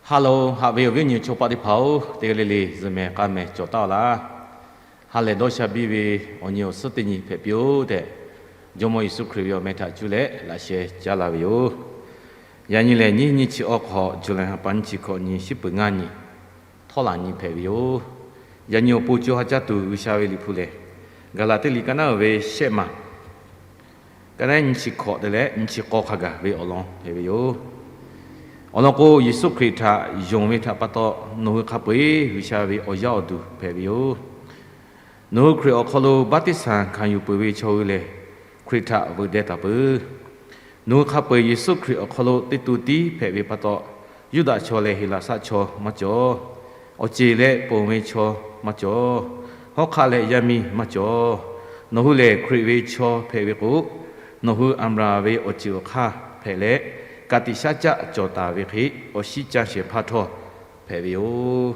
Ha loˬ, haꞈ ve awˬ viˉ awˬ nyi chaw paˆ teˇ hpaˍ-oˬ, teˇ g'aˇ le le zuhˬ mehˍ k'aˇ mehˍ cawˬ taˍ-oˬ laˇ. Ha lehˬ dawˇ sha biˇ ve awˬ nyi awˬ suhˉ teˇ nyi hpehꞈ piˇ-oˬ tehꞈ, Jawˇmawˇ Yeˍsuˆ Hkriꞈ ve awˬ meh htaꞈ cuˇ leh laꞈ sheh caˉ laˇ ve yoˬ. Yaꞈ nyi lehˬ, nyiˇ nyiˇ chi awˇ hk'awꞈ, July ha pa nyiˇ chi hkawꞈ nyi, shiˉ peuˬ ngaˇ nyi, htawˇ laˬ nyi hpehꞈ ve yoˬ. Yaꞈ nyi awˬ pon co ha caˇ tuˬ G'uiˬsha ve Liꞈ hpu lehˬ, Gaˍlaˍtiˆ liꞈ kaˉ naˉ uiˍ ve shehˆ maˬ, kaˉ naˉ nyiˇ chi hkawꞈ te leh nyiˇ chi k'awˇ hk'a gaˬ ve awˬ lawn hpehꞈ ve yoˬ. Awˬ lawn k'o, Yeˍsuˆ Hkriꞈ htaꞈ yonˍ ve htaꞈ pa taw, nawˬ hui hk'a peu-eˬ G'uiˬsha ve awˬ yaˇ awˬ duˬ hpehꞈ ve yoˬ. Nawˬ hui Hkriꞈ awˬ hk'aw lo baˆtiˆsaˬ hkanˍ yuˬ peuˬ ve chaw hui lehˬ, Hkriꞈ htaꞈ veuꞈ deh taˍ peuˬ. Nawˬ hui hk'a peu-eˬ Yeˍsuˆ Hkriꞈ awˬ hk'aw lo teˇ to tiˉ hpehꞈ ve pa taw, Yuˇdaꞈ chaw leh Heˍlaˍsaˆ chaw maˇ cawˬ. Awˬ ceˬ leh ponˬ ve chaw maˇ cawˬ. Hawˉ hk'aˆ leh yaˇ miˇ maˇ cawˬ. Nawˬ hui lehˬ Hkriꞈ ve chaw hpehꞈ ve k'o, nawˬ hui Aˍbraˍhanˍ ve awˬ ceuˬ awˬ hk'aˇ hpehꞈ leh, ka tiꞈ shaˉ caˆ cawˬ taˍ ve hk'e, awˬ shinˉ caˇ shehˍ hpaˇ htawˇ hpehꞈ ve yoˬ.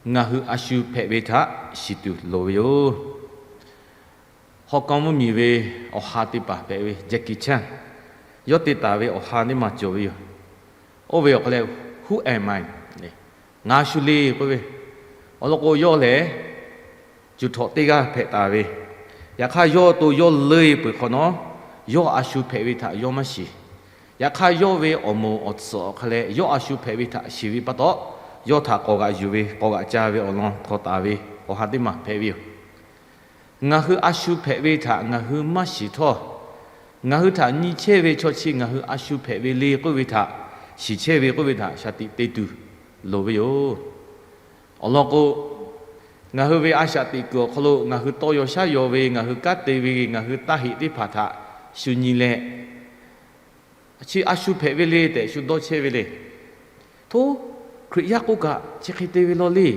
Ngaˬ hui a shu hpehꞈ ve htaꞈ shiˍ tuˬ loˍ ve yoˬ. Hawˇ kawˇ mvuhˇmiˬ ve awˬ ha teˇ hpaˍ hpehꞈ ve Jackie Chan, yawˇ te taˍ ve awˬ ha teˇ maˬ cawˬ ve yoˬ. Oˇ ve awˬ hk'aw leh, Who am I? Ngaˬ a shu le k'oˆ ve. Awˬ lawn k'o, yawˇ lehˬ cuˬ htawꞈ teˇ g'aˇ hpehꞈ taˍ ve, yaꞈ hk'aˇ yawˇ to yawˇ leuˆ peuˬ hk'awꞈ nawˉ, yawˇ a shu hpehꞈ ve htaꞈ yawˇ maˇ shiˍ. Yaꞈ hk'aˇ, yawˇ ve awˬ moˍ awˬ tsuhꞈ awˬ hk'aw leh yawˇ a shu hpehꞈ ve htaꞈ shiˍ ve pa taw, yawˇ htaꞈ k'awꞈ g'aꞈ yuˬ ve, k'awꞈ g'aꞈ ca ve awˬ lawn htaw taˍ ve awˬ ha teˇ maˬ hpehꞈ ve yoˬ. Ngaˬ hui a shu hpehꞈ ve htaꞈ ngaˬ hui maˇ shiˍ htawˇ, ngaˬ hui htaꞈ nyi chehˇ ve chaw chi ngaˬ hui a shu hpehꞈ ve le k'oˆ ve htaꞈ shiˍ chehˇ ve k'oˆ ve htaꞈ shaˍ tiꞈ te tuˬ loˍ ve yoˬ. Awˬ lawn k'o, ngaˬ hui ve a shaꞈ teꞈ kuiˬ awˬ hk'aw lo ngaˬ hui tawˇ yaw shaˉ yaw ve, ngaˬ hui kanˉ te ve, ngaˬ hui taˇ heꞈ teˇ hpaˍ htaꞈ shu nyi leh, chi a shu hpehꞈ ve le tehꞈ shu dawˇ chehˇ ve le. Hto, Hkriꞈ yaˇ k'oˆ kaꞈ chi hk'e te ve law le.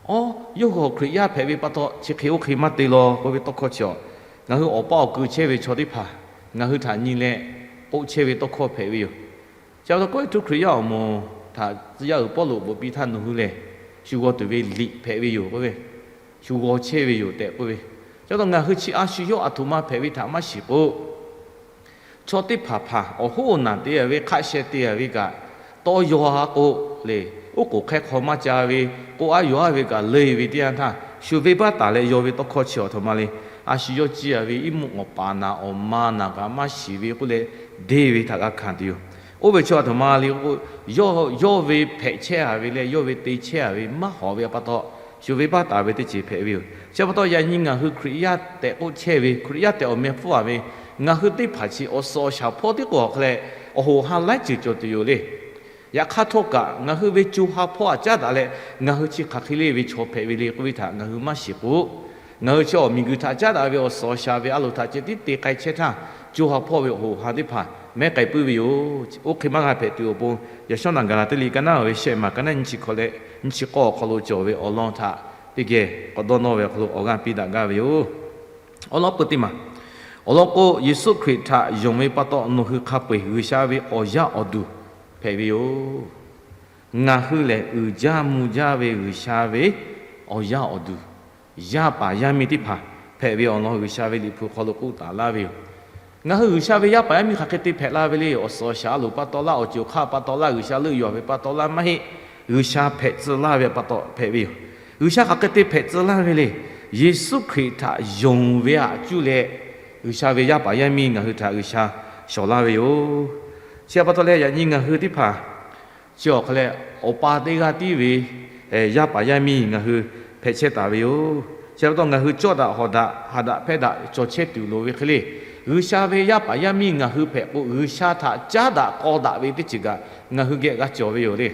Awˬ, yawˇ hui Hkriꞈ yaˇ hpehꞈ ve pa taw chi hk'e oˇ hk'e maˇ te law k'oˆ ve tawˇ hkawˇ chi awˬ, ngaˬ hui awˬ paˇ awˬ kui chehˇ ve chaw teˇ hpaˍ ngaˬ hui htaꞈ nyi leh k'oˆ chehˇ ve tawˇ hkawˇ hpehꞈ ve yoˬ. Chi pa taw kawˆ ve htu Hkriꞈ yaˇ awˬ moˍ htaꞈ tcuh yaˇ uiˍ Pawˇluꞈ bvuhꞈ piˇ htaˇ, nawˬ hui lehˬ shu g'aw tuˬ ve liꞈ hpehꞈ ve yoˬ k'oˆ ve, shu g'aw chehˇ ve yoˬ tehꞈ k'oˆ ve. Chi pa taw ngaˬ hui chi a shu yawˇ aˬ htoꞈ ma hpehꞈ ve htaꞈ maˇ shiˍ k'o, chaw teˇ hpaˍ hpaˍ awˬ hoˉ awˬ naˬ te a ve, hk'aˆ sheh te a ve kaꞈ, tawˇ yaw a k'o le, oˉ k'oˍ hk'ehˇ hk'aw maˇ ca ve, k'oˆ aˉ yaw aˉ ve kaꞈ leuˆ ve teˇ yanˇ htaˇ, shu venˇbaˆ taˍ leh yaw ve tawˇ hkawˇ chi awˬ htoꞈ ma le. A shu yawˇ ciˇ a ve iˉ mvuhˇ awˬ paˍ naˬ awˬ ma naˬ kaꞈ maˇ shiˍ ve k'oˆ leh, deˇ ve htaꞈ g'a hkanˍ tuˬ yoˬ. Oˇ ve chi awˬ htoꞈ ma le k'o, yawˇ ve hpehꞈ chehˇ a ve leh yawˇ ve te chehˇ a ve maˇ hawˍ ve pa taw, shu venˇbaˆ taˍ ve teˇ ceuˬ hpehꞈ ve yoˬ. Chi pa taw yaꞈ nyi ngaˬ hui Hkriꞈ yaˇ tehꞈ k'oˆ chehˇ ve, Hkriꞈ yaˇ tehꞈ awˬ meh hpfuhˇ a ve, ngaˬ hui teˇ hpaˍ chi awˬ suhˍ awˬ shaˍ hpawˇ tiˉ k'o awˬ hk'aw leh, awˬ hoꞈ ha laiˉ ceuˬ cawˬ tuˬ yoˬ le. Yaꞈ hk'aˇ htawˇ kaꞈ, ngaˬ hui ve co ha hpawˇ htaꞈ caˉ daꞈ leh, ngaˬ hui chi hk'aˬ hk'e le ve chaw hpehꞈ ve le k'oˆ ve htaꞈ ngaˬ hui maˇ shiˍ k'o, ngaˬ hui chi awˬ miˬguiˬ htaꞈ caˉ daꞈ ve awˬ suhˍ awˬ shaˍ ve a loˍ htaꞈ ceh tiˉ te k'ai chehˇ htaˇ, co ha hpawˇ ve awˬ hoꞈ ha teˇ hpaˍ mehˉ k'ai puiˉ ve yoˬ. Oˇ hk'e maˇ g'a hpehꞈ tuˬ awˬ pon, yaꞈ shawˉ naꞈ Gaˍlaˍtiˆ liꞈ kaˉ naˉ ve shehˆ maˬ, kaˉ naˉ nyiˇ chi hkawꞈ leh nyiˇ chi k'awˇ awˬ hk'aw lo cawˬ ve awˬ lawn htaꞈ teˇ geh k'awꞈ dawˇ nawˇ ve awˬ hk'aw lo awˬ g'aˇ piˇ daꞈ gaˇ ve yoˬ. Awˬ lawn peu teˇ maˬ, awˬ lawn k'o, Yeˍsuˆ Hkriꞈ htaꞈ yonˍ ve pa taw nawˬ hui hk'a peu-eˬ G'uiˬsha ve awˬ yaˇ awˬ duˬ hpehꞈ ve yoˬ. Ngaˬ hui lehˬ uiˍ jaˇ mvuh jaˇ ve G'uiˬsha ve awˬ yaˇ awˬ duˬ, yaˇ paˍ yaˇ miˇ teˇ hpaˍ hpehꞈ ve awˬ lawn G'uiˬsha ve Liꞈ hpu hk'aw lo k'oˆ taˍ laˇ ve yoˬ. Ngaˬ hui G'uiˬsha ve yaˇ paˍ yaˇ miˇ hk'aˬ hk'e te hpehꞈ la ve le. Awˬ suhˍ awˬ shaˍ a loˍ pa taw laˇ, awˬ ceuˬ awˬ hk'aˇ pa taw laˇ, G'uiˬsha leuˆ yuˬ ve pa taw laˇ maˇ heˆ. G'uiˬsha hpehꞈ tcuh laˇ ve pa taw hpehꞈ ve yoˬ. G'uiˬsha hk'aˬ hk'e te hpehꞈ tcuh laˇ ve le. Yeˍsuˆ Hkriꞈ htaꞈ yonˍ ve htaꞈ cuˇ leh, G'uiˬsha ve yaˇ paˍ yaˇ miˇ ngaˬ hui htaꞈ G'uiˬsha shawˍ laˇ ve yoˬ. Chi pa taw leh yaꞈ nyi ngaˬ hui teˇ hpaˍ chi awˬ hk'aw leh, awˬ pa teˇ g'aˇ tiˉ ve yaˇ paˍ yaˇ miˇ ngaˬ hui hpehꞈ chehˇ taˍ ve yoˬ. Chi pa taw ngaˬ hui cawˇ daꞈ hawˍ daꞈ, haꞈ daꞈ hpehˇ daꞈ cawˬ chehˇ tuˬ loˍ ve hk'e le. G'uiˬsha ve yaˇ paˍ yaˇ miˇ ngaˬ hui hpehꞈ k'o, G'uiˬsha htaꞈ caˉ daꞈ k'aw daꞈ ve teˇ ceuˬ kaꞈ ngaˬ hui geh g'a cawˬ ve yoˬ le.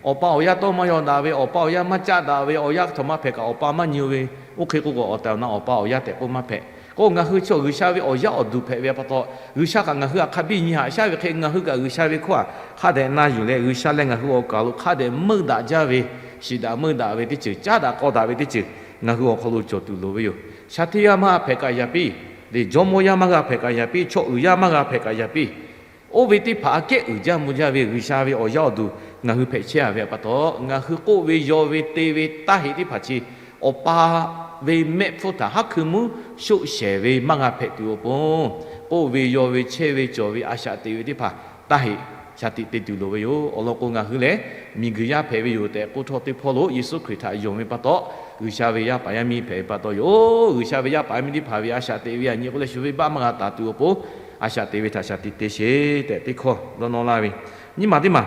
Awˬ pa awˬ yaˇ tawˇ maˇ yaw daꞈ ve, awˬ pa awˬ yaˇ maˇ caˆ daꞈ ve, awˬ yaˇ htoꞈ ma hpehꞈ kaꞈ awˬ pa maˇ nyi ve, oˇ hk'e k'o k'o awˬ tehˬ awˬ na awˬ pa awˬ yaˇ tehꞈ k'oˆ maˇ hpehꞈ. K'o ngaˬ hui chi awˬ G'uiˬsha ve awˬ yaˇ awˬ duˬ hpehꞈ ve pa taw, G'uiˬsha kaꞈ ngaˬ hui htaꞈ hk'a biˇ nyi haꞈ shaˉ ve hk'e, ngaˬ hui kaꞈ G'uiˬsha ve hkawˇ htaꞈ hk'a dehꞈ na yuˬ leh, G'uiˬsha leh ngaˬ hui awˬ kaˬ lo hk'a dehꞈ meuˇ daꞈ jaˇ ve, shiˍ daꞈ meuˇ daꞈ ve teˇ ceuˬ, caˉ daꞈ k'aw daꞈ ve teˇ ceuˬ ngaˬ hui awˬ hk'aw lo cawˬ tuˬ loˍ ve yoˬ. Shaˍ hteˇ g'aˇ maˇ g'a hpehꞈ kaꞈ yaꞈ piˇ, jawˇmawˇ yaˇ maˇ g'a hpehꞈ kaꞈ yaꞈ piˇ, chaw uiˍ yaˇ maˇ g'a hpehꞈ kaꞈ yaꞈ piˇ, oˇ ve teˇ hpaˍ aꞈ kehˉ uiˍ jaˇ mvuh jaˇ ve G'uiˬsha ve awˬ yaˇ awˬ duˬ ngaˬ hui hpehꞈ chehˇ a ve pa taw, ngaˬ hui k'oˆ ve, yaw ve, te ve, taˇ heꞈ teˇ hpaˍ chi awˬ pa ve mehˆ hpfuhˇ htaꞈ haˉ hkui mvuhˇ shoˆ shehˍ ve maˇ g'a hpehꞈ tuˬ awˬ pon, k'oˆ ve, yaw ve, chehˇ ve, cawˬ ve, a shaꞈ teꞈ ve teˇ hpaˍ taˇ heꞈ shaˍ tiꞈ te tuˬ loˍ ve yoˬ. Awˬ lawn k'o, ngaˬ hui lehˬ miˬguiˬ yaˇ hpehꞈ ve yoˬ tehꞈ k'oˆ htawˇ, teˇ hpawˇ lo Yeˍsuˆ Hkriꞈ htaꞈ yonˍ ve pa taw, G'uiˬsha ve yaˇ paˍ yaˇ miˇ hpehꞈ ve pa taw yoˬ. G'uiˬsha ve yaˇ paˍ yaˇ miˇ teˇ hpaˍ ve a shaꞈ teꞈ ve yaꞈ nyi k'oˆ leh, shu venˇbaˆ maˇ g'a taˍ tuˬ awˬ pon, a shaꞈ teꞈ ve htaꞈ shaˍ tiꞈ te sheˍ tehꞈ teˇ hkawˇ dawˇ nawˇ laˇ ve. Nyiˇ maˬ teˇ maˬ,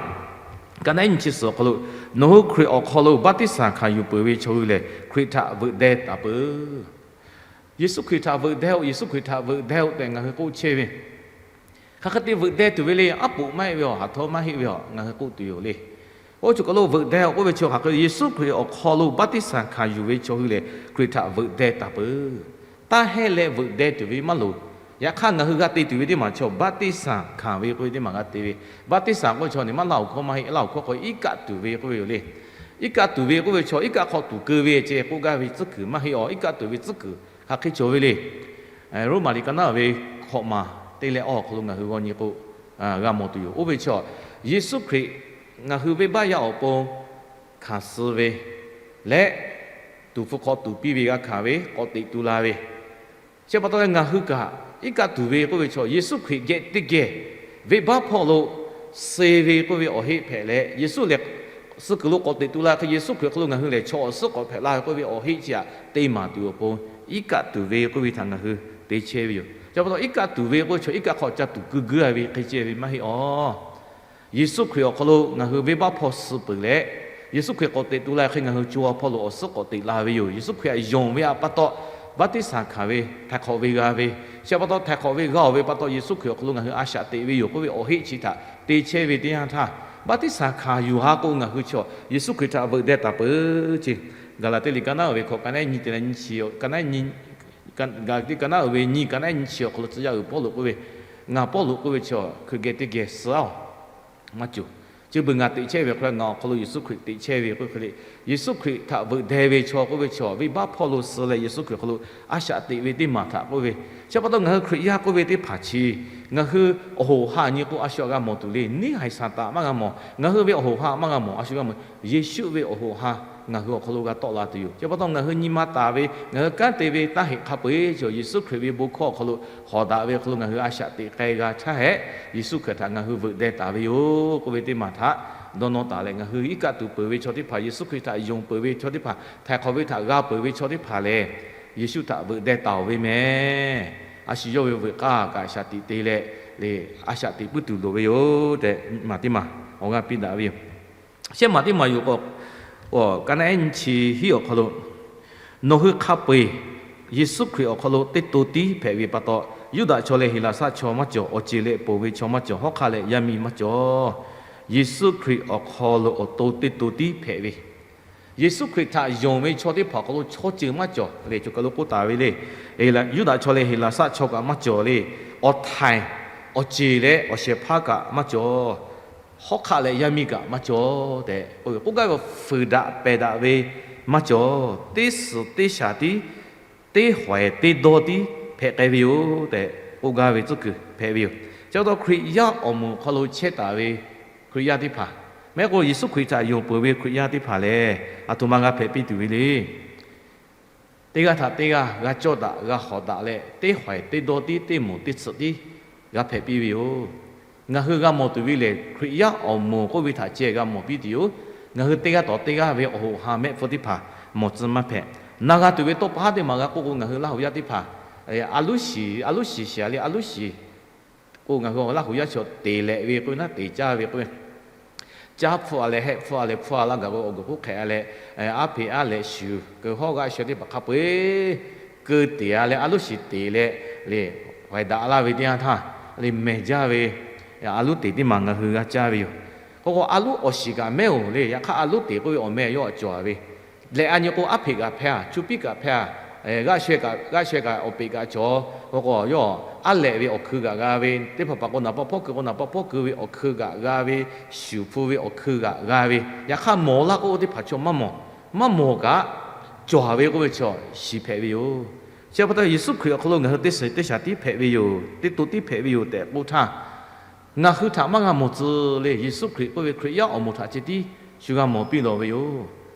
ka naˉ ehˉ nyiˇ chi suhˍ awˬ hk'aw lo, nawˬ hui Hkriꞈ awˬ hk'aw lo baˆtiˆsaˬ hkanˍ yuˬ peuˬ ve chaw hui lehˬ, Hkriꞈ htaꞈ veuꞈ deh taˍ peuˬ. Yeˍsuˆ Hkriꞈ htaꞈ veuꞈ deh-oˆ, Yeˍsuˆ Hkriꞈ htaꞈ veuꞈ deh-oˆ tehꞈ ngaˬ hui k'oˆ chehˇ ve, hk'aˬ hk'e te veuꞈ deh tuˬ ve le. Aˉ poꞈ maˇ heˆ ve awˬ, haˍ htawˇ maˇ heˆ ve awˬ, ngaˬ hui k'oˆ tuˬ yoˬ le. Oˇ chi kaˬ lo veuꞈ deh-oˆ k'oˆ ve chi hk'aˬ hk'e, Yeˍsuˆ Hkriꞈ awˬ hk'aw lo baˆtiˆsaˬ hkanˍ yuˬ ve chaw hui lehˬ, Hkriꞈ htaꞈ veuꞈ deh taˍ peuˬ. Taˇ heˆ leh veuꞈ deh tuˬ ve maˇ loˍ. Yaꞈ hk'aˇ, ngaˬ hui g'a te tuˬ ve teˇ maˬ chaw baˆtiˆsaˬ hkanˍ ve k'oˆ ve teˇ maˬ g'a te ve. Baˆtiˆsaˬ k'oˆ ve chaw nyi ma Laˇ huˍ hkawˇ maˇ heˆ. Laˇ huˍ hkawˇ k'o iˉ kaˆ tuˬ ve k'oˆ ve yoˬ le. Iˉ kaˆ tuˬ ve k'oˆ ve chaw, iˉ kaˆ hk'aw tuˬ keu ve ceh k'oˆ gaˇ ve tcuhˉ kuiˬ maˇ heˆ awˬ. Iˉ kaˆ tuˬ ve tcuhˉ kuiˬ hk'aˬ hk'e cawˬ ve le. Roˉmaꞈ liꞈ ka naˉ ve hkawꞈ maˬ teˇ leh awˬ hk'aw lo ngaˬ hui g'aw nyi k'o, g'a mawˬ tuˬ yoˬ. Oˇ ve chaw, Yeˍsuˆ Hkriꞈ ngaˬ hui venˇbaˆ yaˇ awˬ pon hkanˍ suh ve leh, tuˍ hpfuh hk'aw tuˍ piˇ ve g'a hkanˍ ve k'awꞈ teꞈ tu la ve, chi pa taw leh ngaˬ hui kaꞈ iˉ kaˆ tuˬ ve k'oˆ ve chaw, Yeˍsuˆ Hkriꞈ geh teˇ geh venˇbaˆ hpawˇ lo suh ve k'oˆ ve awˬ heˆ hpehꞈ leh, Yeˍsuˆ lehˬ suh kuiˬ lo k'awꞈ teꞈ tu la hk'e, Yeˍsuˆ Hkriꞈ awˬ hk'aw lo ngaˬ hui lehˬ chaw awˬ suhˉ k'awꞈ hpehꞈ la ve k'oˆ ve awˬ heˆ chi htaꞈ te maˍ tuˬ awˬ pon, iˉ kaˆ tuˬ ve k'oˆ ve htaꞈ ngaˬ hui te chehˇ ve yoˬ. Chi pa taw iˉ kaˆ tuˬ ve k'oˆ ve chaw, iˉ kaˆ hk'aw ca tuˬ keu guiˇ ve hk'e ceh ve maˇ heˆ awˬ. Yeˍsuˆ Hkriꞈ awˬ hk'aw lo ngaˬ hui venˇbaˆ hpawˇ suh peuˬ leh, Yeˍsuˆ Hkriꞈ k'awꞈ teꞈ tu la hk'e, ngaˬ hui co ha hpawˇ lo awˬ suhˉ k'awꞈ teꞈ la ve yoˬ. Yeˍsuˆ Hkriꞈ htaꞈ yonˍ ve htaꞈ pa taw, baˆtiˆsaˬ hkanˍ ve, htaiˍ hk'awꞈ ve g'a ve, chi pa taw htaiˍ hk'awꞈ ve g'a-oˬ ve pa taw, Yeˍsuˆ Hkriꞈ awˬ hk'aw lo ngaˬ hui a shaꞈ teꞈ ve yoˬ k'oˆ ve awˬ heˆ chi htaꞈ te chehˇ ve teˇ yanˇ htaˇ, baˆtiˆsaˬ hkanˍ yuˬ ha k'o ngaˬ hui chaw Yeˍsuˆ Hkriꞈ htaꞈ veuꞈ deh taˍ peuˬ ce. Gaˍlaˍtiˆ liꞈ ka naˉ uiˍ ve hkawꞈ ka naˉ nyi te leh nyi chi, ka naˉ nyi, Gaˍlaˍtiˆ ka naˉ uiˍ ve nyi ka naˉ nyi chi awˬ hk'aw lo tcuh yaˇ uiˍ Pawˇluꞈ k'oˆ ve, Ngaˬ Pawˇluꞈ k'oˆ ve chaw hkui geh teˇ geh suh aˉ-oˬ. Maˇ cawˬ. Chi beuꞈ ngaˬ teꞈ chehˇ ve hk'aw lo, ngaˬ awˬ hk'aw lo Yeˍsuˆ Hkriꞈ teꞈ chehˇ ve k'oˆ hk'e le, Yeˍsuˆ Hkriꞈ htaꞈ veuꞈ deh ve chaw k'oˆ ve chaw, venˇbaˆ hpawˇ lo suh leh Yeˍsuˆ Hkriꞈ hk'aw lo a shaꞈ teꞈ ve teˇ maˬ htaꞈ k'oˆ ve, chi pa taw ngaˬ hui Hkriꞈ yaˇ k'oˆ ve teˇ hpaˍ chi, ngaˬ hui awˬ hoꞈ ha nyi k'o a shu g'a mawˬ tuˬ le. Neˇ haiˬ Saˍtanˍ maˇ g'a mawˬ, ngaˬ hui ve awˬ hoꞈ ha maˇ g'a mawˬ, a shu g'a mawˬ. Yeˍsuˆ ve awˬ hoꞈ ha ngaˬ hui awˬ hk'aw lo g'a tawˆ la tuˬ yoˬ. Chi pa taw ngaˬ hui nyi ma taˍ ve, ngaˬ hui kanˉ te ve taˇ heꞈ hk'a peu-eˬ chaw, Yeˍsuˆ Hkriꞈ ve bon hkawˇ awˬ hk'aw lo hawˍ daꞈ ve hk'aw lo ngaˬ hui a shaꞈ teꞈ k'ai g'a htaˇ hehꞈ, Yeˍsuˆ Hkriꞈ htaꞈ ngaˬ hui veuꞈ deh taˍ ve yoˬ k'oˆ ve teˇ maˬ htaꞈ dawˇ nawˇ taˍ leh, ngaˬ hui iˉ kaˆ tuˬ peuˬ ve chaw teˇ hpaˍ, Yeˍsuˆ Hkriꞈ htaꞈ yonˍ peuˬ ve chaw teˇ hpaˍ, htaiˍ hk'awꞈ ve htaꞈ g'a peuˬ ve chaw teˇ hpaˍ lehˬ, Yeˍsuˆ htaꞈ veuꞈ deh taˍ-oˬ ve mehˍ. A shu yawˇ ve veuꞈ k'aˇ kaꞈ shaˍ tiꞈ te leh, le, a shaꞈ teꞈ puiˉ tuˬ loˍ ve yoˬ tehꞈ, maˬ teˇ maˬ awˬ g'aˇ piˇ daꞈ ve yoˬ. Shehˆ maˬ teˇ maˬ yoˬ k'o, ka naˉ ehˉ nyi chi hiˉ awˬ hk'aw lo, nawˬ hui hk'a peu-eˬ Yeˍsuˆ Hkriꞈ awˬ hk'aw lo teˇ to tiˉ hpehꞈ ve pa taw, Yuˇdaꞈ chaw leh Heˍlaˍsaˆ chaw maˇ cawˬ, awˬ ceˬ leh ponˬ ve chaw maˇ cawˬ, hawˉ hk'aˆ leh yaˇ miˇ maˇ cawˬ. Yeˍsuˆ Hkriꞈ awˬ hk'aw lo awˬ to teˇ to tiˉ hpehꞈ ve, Yeˍsuˆ Hkriꞈ htaꞈ yonˍ ve chaw teˇ hpaˍ awˬ hk'aw lo chaw ceuˬ maˇ cawˬ le. Choˬ kaˬ lo k'oˆ taˍ ve le, Yuˇdaꞈ chaw leh Heˍlaˍsaˆ chaw kaꞈ maˇ cawˬ le. Awˬ htaiˍ, awˬ ceˬ leh awˬ shehˍ hpaˇ kaꞈ maˇ cawˬ. Hawˉ hk'aˆ leh yaˇ miˇ kaꞈ maˇ cawˬ tehꞈ k'oˆ ve, k'oˆ gaˇ ve fuiˍ daꞈ pehˬ daꞈ ve maˇ cawˬ. Teˇ suhˍ teˇ shaˍ tiˉ, teˇ hawehˍ teˇ dawˇ tiˉ hpehꞈ k'ai ve yoˬ tehꞈ k'oˆ gaˇ ve tcuhˉ kuiˬ hpehꞈ ve yoˬ. Chi pa taw Hkriꞈ yaˇ awˬ moˍ awˬ hk'aw lo chehˇ taˍ ve Hkriꞈ yaˇ teˇ hpaˍ, maˇ heˆ k'o Yeˍsuˆ Hkriꞈ htaꞈ yonˍ peuˬ ve Hkriꞈ yaˇ teˇ hpaˍ lehˬ, aˬ htoꞈ ma g'a hpehꞈ piˇ tuˬ ve le. Teˇ g'aˇ htaꞈ teˇ g'aˇ g'a cawˇ daꞈ g'a hawˍ daꞈ leh, teˇ hawehˍ teˇ dawˇ tiˉ, teˇ moˍ teˇ tsuhꞈ tiˉ g'a hpehꞈ piˇ ve yoˬ. Ngaˬ hui g'a mawˬ tuˬ ve lehˬ, Hkriꞈ yaˇ awˬ moˍ k'oˆ ve htaꞈ ceh g'a mawˬ piˇ tuˬ yoˬ. Ngaˬ hui teˇ g'aˇ tawˍ teˇ g'aˇ ve awˬ hoꞈ ha mehˆ hpfuhˇ teˇ hpaˍ mawˬ tcuh maˇ hpehꞈ. Na g'a tuˬ ve tawˇ pa haˉ teˇ maˬ g'a k'oˆ k'o, ngaˬ hui Laˇ huˍ yaˇ teˇ hpaˍ a luˉ shiˍ, a luˉ shiˍ shiˍ a le, a luˉ shiˍ k'o, ngaˬ hui Laˇ huˍ yaˇ chaw teˍ lehꞈ ve k'oˆ ve naˉ, teˍ caˇ ve k'oˆ ve, caˇ hpfuhˇ a leh, hehˆ hpfuhˇ a leh, hpfuhˇ a laˇ gaˬ k'o, awˬ guˬ k'oˆ hk'ehꞈ a leh, a hpeꞈ a lehꞈ shuˍ keu hawˉ g'aˇ sheh teˇ hpaˍ hk'a peu-eˬ keu teˍ a leh, a luˉ shiˍ teˍ leh, le, hawehˍ daꞈ laˇ ve teˇ yanˇ htaˇ, le, mehˬ jaˇ ve a luˉ teˍ teˇ maˬ ngaˬ hui g'a caˇ ve yoˬ. K'o k'o, a luˉ awˬ shiˍ kaꞈ mehˉ-oˬ le. Yaꞈ hk'aˇ, a luˉ teˍ k'oˆ ve awˬ meh yawˇ a cawˬ ve lehꞈ a nyi k'o, a hpeꞈ kaꞈ hpehˇ a, chu piˉ kaꞈ hpehˇ a, g'aˇ sheh kaꞈ, g'aˇ sheh kaꞈ awˬ peꞈ kaꞈ cawˬ. K'o k'o, yawˇ aˉ lehꞈ ve awˬ hkui kaꞈ g'a ve, teˇ hpaˍ hpaˍ k'o naˍ paˆ hpawˇ keu k'o naˍ paˆ hpawˇ keu ve awˬ hkui kaꞈ g'a ve, shuˍ hpu ve awˬ hkui kaꞈ g'a ve. Yaꞈ hk'aˇ, mawˬ laˇ k'oˆ teˇ hpaˍ chaw maˇ mawˬ. Maˇ mawˬ kaꞈ, cawˬ ve k'oˆ ve chaw shiˍ hpehꞈ ve yoˬ. Chi pa taw Yeˍsuˆ Hkriꞈ awˬ hk'aw lo ngaˬ hui teˇ suhˍ teˇ shaˍ tiˉ hpehꞈ ve yoˬ, teˇ to tiˉ hpehꞈ ve yoˬ tehꞈ k'oˆ htaˇ, ngaˬ hui htaꞈ maˇ g'a mawˬ tcuh le. Yeˍsuˆ Hkriꞈ k'oˆ ve Hkriꞈ yaˇ awˬ moˍ htaꞈ ceh tiˉ shu g'a mawˬ piˇ lawˬ ve yoˬ.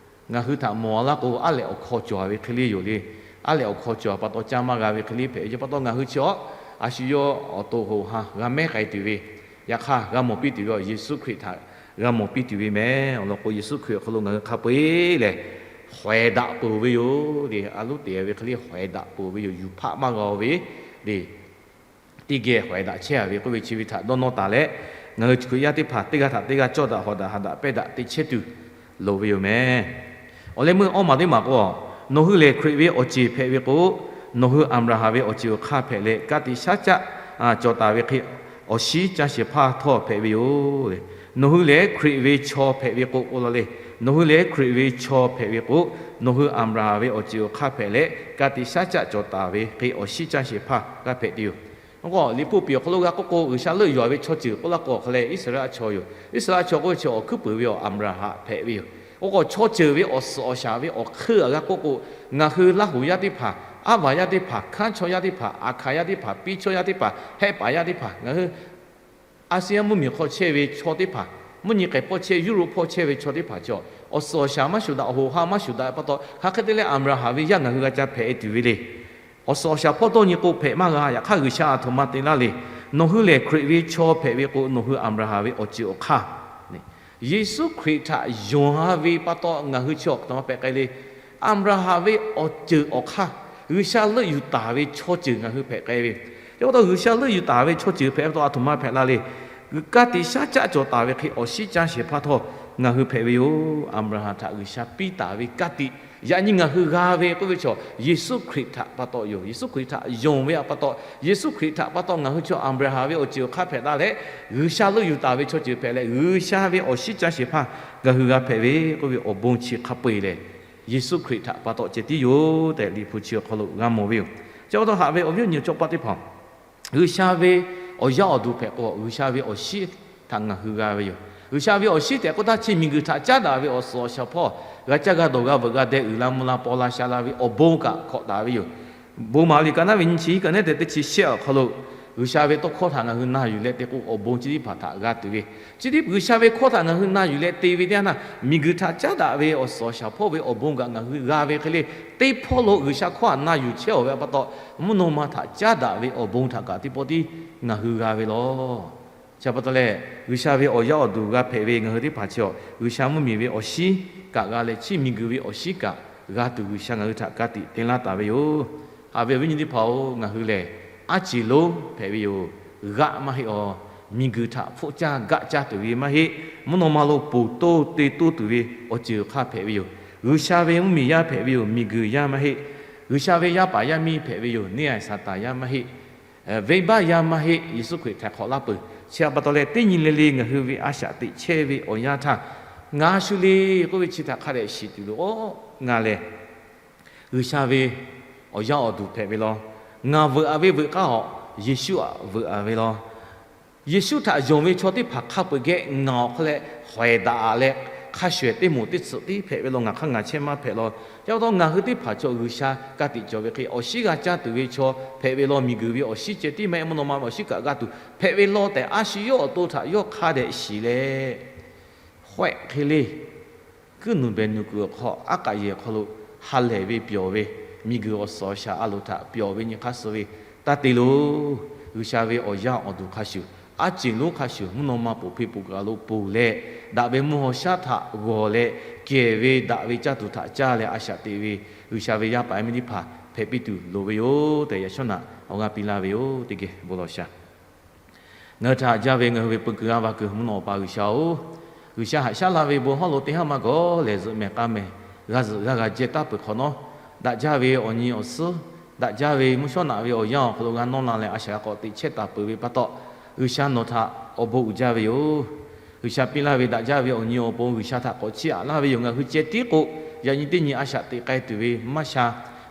Ngaˬ hui htaꞈ mawˬ laˇ k'o, aˉ lehꞈ awˬ hkaw cawˬ ve hk'e le yoˬ le. Aˉ lehꞈ awˬ hkaw cawˬ pa taw caˇ maˇ g'a ve hk'e le hpehꞈ ve. Chi pa taw ngaˬ hui chi a, a shu yawˇ awˬ to hoꞈ ha g'a mehˉ k'ai tuˬ ve Yaꞈ hk'aˇ, g'a mawˬ piˇ tuˬ ve awˬ Yeˍsuˆ Hkriꞈ htaꞈ g'a mawˬ piˇ tuˬ ve mehˍ. Awˬ lawn k'o, Yeˍsuˆ Hkriꞈ awˬ hk'aw lo ngaˬ hui hk'a peu-eˬ lehˬ, hawehˬ daꞈ peuˬ ve yoˬ le. A loˉ te ve hk'e le hawehˬ daꞈ peuˬ ve yoˬ. Yuˬ hpaˆ maˇ g'a-o ve le. Teˇ geh hawehˬ daꞈ chehˇ-a ve k'oˆ ve chi ve htaꞈ dawˇ nawˇ taˍ leh, ngaˬ hui chi Hkriꞈ yaˇ teˇ hpaˍ teˇ g'aˇ htaꞈ teˇ g'aˇ cawˇ daꞈ hawˍ daꞈ haꞈ daꞈ pehnˇ daꞈ te chehˇ tuˬ loˍ ve yoˬ mehˍ. Awˬ leh meuˇ awˇ maˬ teˇ maˬ k'o, nawˬ hui lehˬ Hkriꞈ ve awˬ ceˬ hpehꞈ ve k'o, nawˬ hui Aˍbraˍhanˍ ve awˬ ceuˬ awˬ hk'aˇ hpehꞈ leh, ka tiꞈ shaˉ caˆ cawˬ taˍ ve hk'e awˬ shinˉ caˇ shehˍ hpaˇ htawˇ hpehꞈ ve yoˬ. Nawˬ hui lehˬ Hkriꞈ ve chaw hpehꞈ ve k'o, k'oˆ laˇ le. Nawˬ hui lehˬ Hkriꞈ ve chaw hpehꞈ ve k'o, nawˬ hui Aˍbraˍhanˍ ve awˬ ceuˬ awˬ hk'aˇ hpehꞈ leh, ka tiꞈ shaˉ caˆ cawˬ taˍ ve hk'e awˬ shinˉ caˇ shehˍ hpaˇ g'a hpehꞈ tuˬ yoˬ. K'o, Liꞈ hpu piˍ awˬ hk'aw lo g'a k'oˆ k'o, G'uiˬsha leuˆ yuˬ-a ve chaw ceuˬ k'oˆ laˇ k'o, awˬ hk'aw leh Iˉsaˍreˍlaˆ chaw yoˬ. Iˉsaˍreˍlaˆ chaw k'oˆ ve chi awˬ hkuiˉ puiˍ ve awˬ Aˍbraˍhanˍ hpehꞈ ve yoˬ. K'o, chaw ceuˬ ve awˬ suhˍ awˬ shaˍ ve awˬ hk'eun g'a k'oˆ k'o, ngaˬ hui Laˇhuˍ yaˇ teˇ hpaˍ, Aˉ vaˬ yaˇ teˇ hpaˍ, Hkanˉ chaw yaˇ teˇ hpaˍ, Aˍhkaˍ yaˇ teˇ hpaˍ, Piˇ chawˇ yaˇ teˇ hpaˍ, Hehˆ paˍ yaˇ teˇ hpaˍ, ngaˬ hui Asia mvuhˇmiˬ hk'aw chehˇ ve chaw teˇ hpaˍ, mvuhˇ nyi k'ehˬ hpawˇ chehˇ, Europe hpawˇ chehˇ ve chaw teˇ hpaˍ chi, awˬ suhˍ awˬ shaˍ maˇ shuˍ daꞈ, awˬ hoꞈ ha maˇ shuˍ daꞈ pa taw, hk'aˬ hk'e te leh Aˍbraˍhanˍ ve yaˇ ngaˬ hui g'a ca hpehꞈ e tuˬ ve le. Awˬ suhˍ awˬ shaˍ hpawˇ dawˇ nyi k'o hpehꞈ maˇ g'a. Yaꞈ hk'aˇ, G'uiˬsha aˬ htoꞈ ma te laˇ le. Nawˬ hui lehˬ Hkriꞈ ve chaw hpehꞈ ve k'o, nawˬ hui Aˍbraˍhanˍ ve awˬ ceuˬ awˬ hk'aˇ, Yeˍsuˆ Hkriꞈ htaꞈ yonˍ-a ve pa taw, ngaˬ hui chi awˬ htoꞈ ma hpehꞈ k'ai le. Aˍbraˍhanˍ ve awˬ ceuˬ awˬ hk'aˇ, G'uiˬsha leuˆ yuˬ taˍ ve chaw ceuˬ ngaˬ hui hpehꞈ k'ai ve. Chi pa taw, G'uiˬsha leuˆ yuˬ taˍ ve chaw ceuˬ hpehꞈ pa taw, aˬ htoꞈ ma hpehꞈ la le. Ka tiꞈ shaˉ caˆ cawˬ taˍ ve hk'e awˬ shinˉ caˇ shehˍ hpaˇ htawˇ ngaˬ hui hpehꞈ ve yoˬ. Aˍbraˍhanˍ htaꞈ G'uiˬsha piˇ taˍ ve ka tiꞈ, yaꞈ nyi ngaˬ hui g'a ve k'oˆ ve chaw, Yeˍsuˆ Hkriꞈ htaꞈ pa taw yoˬ. Yeˍsuˆ Hkriꞈ htaꞈ yonˍ ve pa taw, Yeˍsuˆ Hkriꞈ htaꞈ pa taw ngaˬ hui chaw Aˍbraˍhanˍ ve awˬ ceuˬ awˬ hk'aˇ hpehꞈ taˍ leh, G'uiˬsha leuˆ yuˬ taˍ ve chaw ceuˬ hpehꞈ leh, G'uiˬsha ve awˬ shinˉ caˇ shehˍ hpaˇ ngaˬ hui g'a hpehꞈ ve k'oˆ ve awˬ bon chi hk'a peu-eˬ lehˬ, Yeˍsuˆ Hkriꞈ htaꞈ pa taw ceh tiˉ yoˬ tehꞈ, Liꞈ hpu chi awˬ hk'aw lo g'a mawˬ ve yoˬ. Chi pa taw, haꞈ ve awˬ viˉ awˬ nyi cawˇ paˆ teˇ hpaˍ, G'uiˬsha ve awˬ yaˇ awˬ duˬ hpehꞈ k'o, G'uiˬsha ve awˬ shinˉ htaꞈ ngaˬ hui g'a ve yoˬ. G'uiˬsha ve awˬ shinˉ tehꞈ k'oˆ htaˇ, chi miˬguiˬ htaꞈ caˉ daꞈ ve awˬ suhˍ awˬ shaˍ hpawˇ g'a caˇ g'a dawˬ g'a veuꞈ g'a deh uiˍ la mvuh la paw la sha la ve awˬ bon kaꞈ hkawꞈ taˍ ve yoˬ. Bon maˍ liꞈ kaꞈ naˉ ve nyi chi hiˉ kaꞈ neˉ tehꞈ teˇ chi shehˆ awˬ hk'aw lo, G'uiˬsha ve tawˇ hkawˇ htaꞈ ngaˬ hui na yuˬ leh te k'o, awˬ bon chi teˇ hpaˍ htaꞈ g'a tuˬ ve, chi teˇ G'uiˬsha ve hkawˇ htaꞈ ngaˬ hui na yuˬ leh te ve teˇ yanˇ, miˬguiˬ htaꞈ caˉ daꞈ ve awˬ suhˍ awˬ shaˍ hpawˇ ve awˬ bon kaꞈ ngaˬ hui g'a ve hk'e le. Teˇ hpawˇ lo G'uiˬsha hkawˇ htaꞈ na yuˬ chehˇ-aˬ ve pa taw, mvuhˇ naw ma htaꞈ caˉ daꞈ ve awˬ bon htaꞈ kaꞈ teˇ pawˆ tiˉ ngaˬ hui g'a ve lawˬ. Chi pa taw leh, G'uiˬsha ve awˬ yaˇ awˬ duˬ g'a hpehꞈ ve ngaˬ hui teˇ hpaˍ chi, G'uiˬsha mvuhˇmiˬ ve awˬ shinˉ kaꞈ g'a leh, chi miˬguiˬ ve awˬ shinˉ kaꞈ g'a tuˬ G'uiˬsha ngaˬ hui htaꞈ ka tiꞈ te laˇ taˍ ve yoˬ. Haꞈ ve awˬ viˉ nyi teˇ hpaˍ-oˬ, ngaˬ hui lehˬ aˉ ceˬ lonˉ hpehꞈ ve yoˬ. G'aˆ maˇ heˆ-aˬ. Miˬguiˬ htaꞈ hpfuhˆ caˇ gaˆ caˇ tuˬ ve maˇ heˆ. Mvuhˇ naw ma lo ponˬ toˇ te toˇ tuˬ ve awˬ ceuˬ awˬ hk'aˇ hpehꞈ ve yoˬ. G'uiˬsha ve mvuhˇmiˬ yaˇ hpehꞈ ve yoˬ. Miˬguiˬ yaˇ maˇ heˆ. G'uiˬsha ve yaˇ paˍ yaˇ miˇ hpehꞈ ve yoˬ. Neˇ haiˬ Saˍtanˍ yaˇ maˇ heˆ. Venˇbaˆ yaˇ maˇ heˆ. Yeˍsuˆ Hkriꞈ htaiˍ hk'awꞈ laˇ peuˬ. Chi pa taw leh, teˇ nyi le le ngaˬ hui ve a shaꞈ teꞈ chehˇ ve awˬ yanˇ htaˇ, ngaˬ shu le k'oˆ ve chi htaꞈ hk'a dehꞈ shiˍ tuˬ loˬ. Oˬ, ngaˬ lehˬ G'uiˬsha ve awˬ yaˇ awˬ duˬ hpehꞈ ve law. Ngaˬ veuꞈ-a ve veuꞈ k'aˇ-aˬ, Yeˍsuˆ-aꞈ veuꞈ-a ve law. Yeˍsuˆ htaꞈ yonˍ ve chaw teˇ hpaˍ hk'a peu-eˬ geh ngaˬ awˬ hk'aw leh hawehˬ daꞈ-a leh, hk'a shuˍ ehˍ teˇ moˍ teˇ tsuhꞈ tiˉ hpehꞈ ve law. Ngaˬ hk'aˇ ngaˬ chehˇ maˇ hpehꞈ law. Chi pa taw, ngaˬ hui teˇ hpaˍ chaw G'uiˬsha ka tiꞈ cawˬ ve hk'e awˬ shinˉ g'a caˇ tuˬ ve chaw hpehꞈ ve law. Miˬguiˬ ve awˬ shinˉ ceh tiˉ maˇ heˆ, mvuhˇ naw ma ve awˬ shinˉ kaꞈ g'a tuˬ hpehꞈ ve law tehꞈ, a shu yawˇ awˬ to htaꞈ yawˇ hk'a dehꞈ shiˍ leh, hawehˆ hk'e le kuiˉ nuˬ behˬ nuˬ kuiˬ awˬ hk'aw, aˉ k'aꞈ yehˬ awˬ hk'aw lo ha lehˬ ve pyawˬ ve, miˬguiˬ awˬ suhˍ awˬ shaˍ a loˍ htaꞈ pyawˬ ve nyi hk'aˇ suh ve taˇ te loˬ. G'uiˬsha ve awˬ yaˇ awˬ duˬ hk'a shuˍ, aˉ ceˬ lonˉ hk'a shuˍ, mvuhˇ naw ma poˬ hpeˇ poˬ kaˬ lo ponˬ leh, daꞈ ve mvuhˇ haw shaˉ htaꞈ g'awˬ leh, kehˬ ve daꞈ ve caˇ tuˬ htaꞈ caˇ leh a shaꞈ teꞈ ve G'uiˬsha ve yaˇ paˍ yaˇ miˇ teˇ hpaˍ hpehꞈ piˇ tuˬ loˍ ve yoˬ tehꞈ, yaꞈ shawˉ naꞈ awˬ g'aˇ piˇ laˇ ve yoˬ. Teˇ geh bon lawˬ shaˍ. Ngaˬ hui htaꞈ jaˇ ve ngaˬ hui ve peu kuiˬ g'a va kuiˬ mvuhˇ naw Awˬ pa G'uiˬsha-oˬ, G'uiˬsha haꞈ shaˉ la ve bon hawˉ lo teˇ haˉ maˇ gawˬ lehˬ, zuhꞈ mehˍ k'a mehˍ g'a zuhꞈ g'a g'a jehˇ taˉ peuˬ hk'awꞈ nawˉ, daꞈ jaˇ ve awˬ nyi awˬ suhˉ, daꞈ jaˇ ve mvuhˇ shawˉ naꞈ ve awˬ yanˇ awˬ hk'aw lo g'a nawˇ la leh a shaꞈ g'a k'awꞈ teꞈ chehˇ taˍ peuˬ ve pa taw, G'uiˬsha nawˬ htaꞈ awˬ bon uiˍ jaˇ ve yoˬ. G'uiˬsha piˇ laˇ ve daꞈ jaˇ ve awˬ nyi awˬ pon G'uiˬsha htaꞈ k'awꞈ chiˇ aꞈ laˇ ve yoˬ. Ngaˬ hui ceh tiˉ k'o, yaꞈ nyi teˇ nyi a shaꞈ teꞈ k'ai tuˬ ve maˇ sha.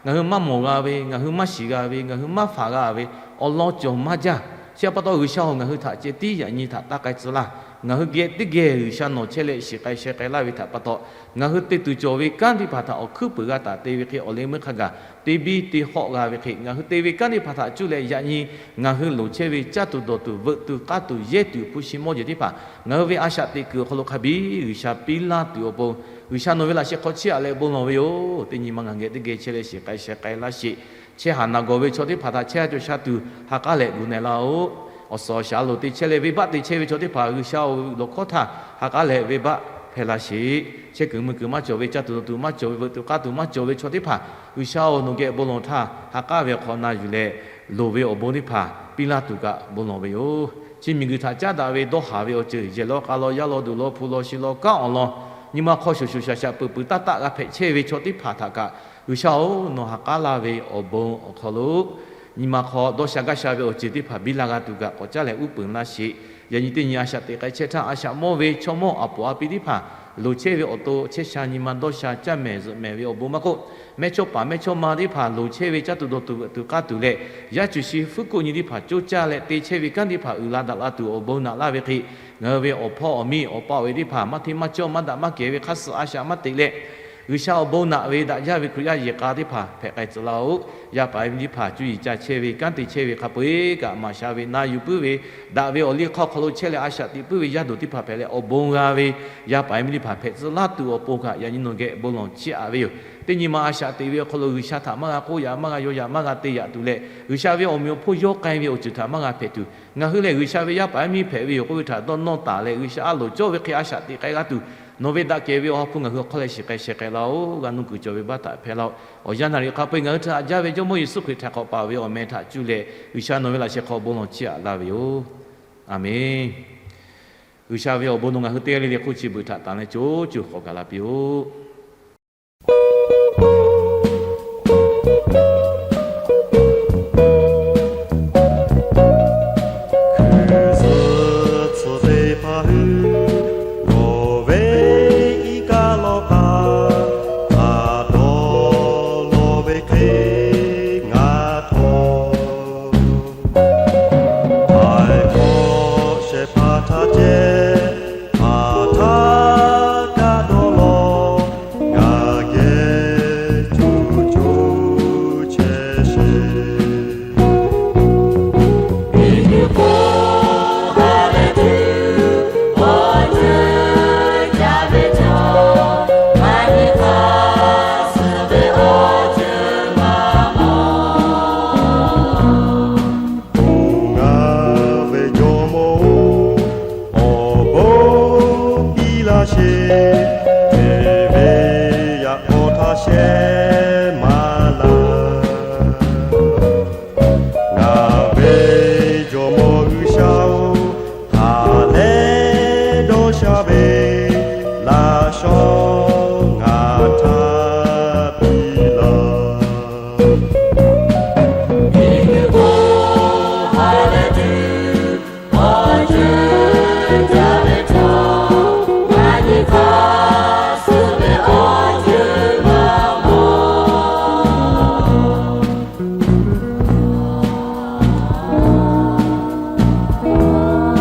Ngaˬ hui maˇ mawˬ g'a ve, ngaˬ hui maˇ shiˍ g'a ve, ngaˬ hui maˇ hpanˍ g'a ve awˬ lawn cawˬ maˇ jaˇ. Chi pa taw G'uiˬsha-oˬ, ngaˬ hui htaꞈ ceh tiˉ yaꞈ nyi htaꞈ taˇ k'ai tcuh laˇ. Ngaˬ hui geh teˇ geh G'uiˬsha nawˬ chehˇ leh shiˍ k'ai sheh k'ai laˇ ve htaꞈ pa taw, ngaˬ hui te tuˬ cawˬ ve kanˉ teˇ hpaˍ htaꞈ awˬ hkuiˉ puiˍ g'a taˍ te ve hk'e, awˬ leh meuˇ hk'a gaˬ te biˇ te hawˆ g'a ve hk'e, ngaˬ hui te ve kanˉ teˇ hpaˍ htaꞈ cuˇ leh yaꞈ nyi ngaˬ hui loˍ chehˇ ve caˇ tuˬ dawˬ tuˬ veuꞈ tuˬ k'aˇ tuˬ yehˇ tuˬ hpu shi mawˇ jeˬ teˇ hpaˍ ngaˬ hui ve a shaꞈ teꞈ kuiˬ awˬ hk'aw lo hk'a biˇ G'uiˬsha piˇ laˇ tuˬ awˬ pon, G'uiˬsha nawˬ ve laꞈ sheh hk'aw chiˇ aꞈ leh bon lawˬ ve yoˬ. Teˇ nyi ma ngaˬ geh teˇ geh chehˇ leh shiˍ k'ai sheh k'ai laˇ sheˍ. Chehˇ haˍ naˬ gawˬ ve chaw teˇ hpaˍ htaꞈ chehˇ ha cawˬ sha tuˬ ha k'aˉ leh gu na laˇ-oˆ. Awˬ suhˍ awˬ shaˍ a loˍ te chehˇ leh venˇbaˆ te chehˇ ve chaw teˇ hpaˍ G'uiˬsha-oˬ, lawˬ hkawˇ htaˇ ha k'aˉ leh venˇbaˆ hpehˇ laˇ sheˍ. Chehˇ kuiˬ mui kuiˬ maˇ cawˬ ve, caˇ tuˬ dawˬ tuˬ maˇ cawˬ ve, veuꞈ tuˬ k'aˇ tuˬ maˇ cawˬ ve chaw teˇ hpaˍ G'uiˬsha-oˬ, nawˬ geh bon lawˬ htaˇ ha k'aˉ ve awˬ hk'aw na yuˬ leh, loˍ ve awˬ bon teˇ hpaˍ piˇ laˇ tuˬ kaꞈ bon lawˬ ve yoˬ. Chi miˬguiˬ htaꞈ caˉ daꞈ ve dawˇ haˍ ve awˬ ceuˬ, yehˬ law k'a law, yaˇ law duˬ law, hpu law shi law, kanˉ awˬ lawn, nyi ma hk'aw shoˍ shoˍ shaˍ shaˍ peuˬ peuˬ taˇ taˆ g'a hpehꞈ chehˇ ve chaw teˇ hpaˍ htaꞈ kaꞈ G'uiˬsha-oˬ, nawˬ ha k'aˉ laˇ ve awˬ bon awˬ hk'aw lo nyi ma hk'aw dawˇ sha gaˇ sha ve awˬ ceuˬ teˇ hpaˍ biˇ la g'a tuˬ kaꞈ k'awꞈ caˉ leh uˉ peunˍ laˇ sheˍ. Yaꞈ nyi teˇ nyi a shaꞈ teꞈ k'ai chehˇ htaˇ, a shaꞈ mawˇ ve chaw mawˇ aˬ poˍ a pi teˇ hpaˍ loˍ chehˇ ve awˬ to chehˇ sha nyi ma dawˇ sha caˇ mehˍ zuhꞈ mehˍ ve awˬ bon maˇ k'oˆ, mehˇchawˇpaˍ mehˇchawˇma teˇ hpaˍ loˍ chehˇ ve caˇ tuˬ dawˬ tuˬ veuꞈ tuˬ k'aˇ tuˬ leh, yaˇ cuˬ shi fuˉ koˆ nyi teˇ hpaˍ coˇ caˇ leh te chehˇ ve kanˉ teˇ hpaˍ uiˍ la daꞈ la tuˬ awˬ bon naꞈ laˇ ve hk'e, ngaˬ hui ve awˬ hpawˇ awˬ miˇ awˬ pa awˬ e teˇ hpaˍ maˇ hteˇ maˇ cawˇ maˇ daꞈ maˇ kehˬ ve hk'aˇ suh a shaꞈ maˇ teꞈ leh, G'uiˬsha awˬ bon naꞈ ve daꞈ jaˇ ve Hkriꞈ yaˇ yehˬ k'a teˇ hpaˍ hpehꞈ k'ai tcuh laˇ-oˆ. Yaˇ paˍ yaˇ miˇ teˇ hpaˍ cuˇ yiˍ ca chehˇ ve kanˉ te chehˇ ve hk'a peu-eˬ kaꞈ maˍ sha ve na yuˬ puiˉ ve, daꞈ ve awˬ liˇ hk'aˇ awˬ hk'aw lo chehˇ leh a shaꞈ teꞈ puiˉ ve yaˇ duˬ teˇ hpaˍ hpehꞈ leh awˬ bon g'a ve yaˇ paˍ yaˇ miˇ teˇ hpaˍ hpehꞈ tcuh laˇ tuˬ awˬ pon kaꞈ yaꞈ nyi nawˬ geh bon lawˬ chiˇ aꞈ ve yoˬ. Teˇ nyi ma a shaꞈ teꞈ ve awˬ hk'aw lo G'uiˬsha htaꞈ maˇ g'a k'oˆ yaꞈ, maˇ g'a yaw yaꞈ, maˇ g'a te yaꞈ tuˬ leh, G'uiˬsha ve awˬ meꞈ awˬ hponˇ yawˇ k'ai ve awˬ ceuˬ htaꞈ maˇ g'a hpehꞈ tuˬ, ngaˬ hui lehˬ G'uiˬsha ve yaˇ paˍ yaˇ miˇ hpehꞈ ve yoˬ k'oˆ ve htaꞈ dawˇ nawˇ taˍ leh, G'uiˬsha a loˍ cawˇ ve hk'e a shaꞈ teꞈ k'ai g'a tuˬ, nawˬ ve daꞈ kehˬ ve awˬ ha hpu ngaˬ hui awˬ hk'aw leh shiˍ k'ai sheh k'ai laˇ-oˆ. G'a nuˇ kuiˬ cawˬ ve baˆ htaꞈ hpehˇ laˇ-oˆ. Awˬ yanˇ naˍ riˍ hk'a peu-eˬ ngaˬ hui htaꞈ haꞈ jaˇ ve Jawˇmawˇ Yeˍsuˆ Hkriꞈ htaꞈ hk'awꞈ paˍ ve awˬ meh htaꞈ cuˇ leh G'uiˬsha nawˬ ve laꞈ sheh hk'aw bon lawˬ chiˇ aꞈ laˇ ve yoˬ. A menˬ. G'uiˬsha ve awˬ bon nawˬ ngaˬ hui teˇ g'aˇ le le hk'oˆ chi beuꞈ htaꞈ tanˬ leh co co k'awꞈ gaˬ la piˇ-oˆ. Hkui zuhˬ tcuh teˇ hpaˍ hui, nawˬ ve iˉ kaˆ lawˬ k'aˇ htaꞈ dawˇ law ve hk'e ngaˬ htawˇ, htaiˍ hkawˇ shehˍ hpaˇ htaꞈ ceh, hpaˍ htaˇ kaꞈ dawˇ law, ngaˬ geh co co chehˇ sheˍ. Ngaˬ ve Jawˇmawˇ-oˬ, awˬ bon piˇ laˇ sheˍ. Te ve yaꞈ k'aw htaˇ shehˉ maˇ laˬ. Ngaˬ ve Jawˇmawˇ G'uiˬsha-oˬ, haꞈ leh dawˇ sha ve laꞈ shawˉ ngaˬ htaꞈ piˇ laˇ.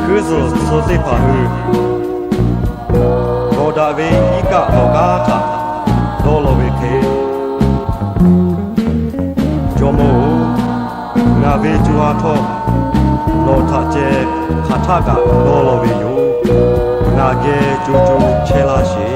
Hkui zuhˬ tcuh teˇ hpaˍ hui, g'awˬ daꞈ ve iˉ kaˆ lawˬ k'aˇ htaꞈ dawˇ law ve hk'e, Jawˇmawˇ-oˬ, ngaˬ ve co ha htawˇ nawˬ htaꞈ ceh hk'aˬ htaˆ kaꞈ dawˇ law ve yoˬ. Ngaˬ geh co co chehˇ laˇ sheˍ.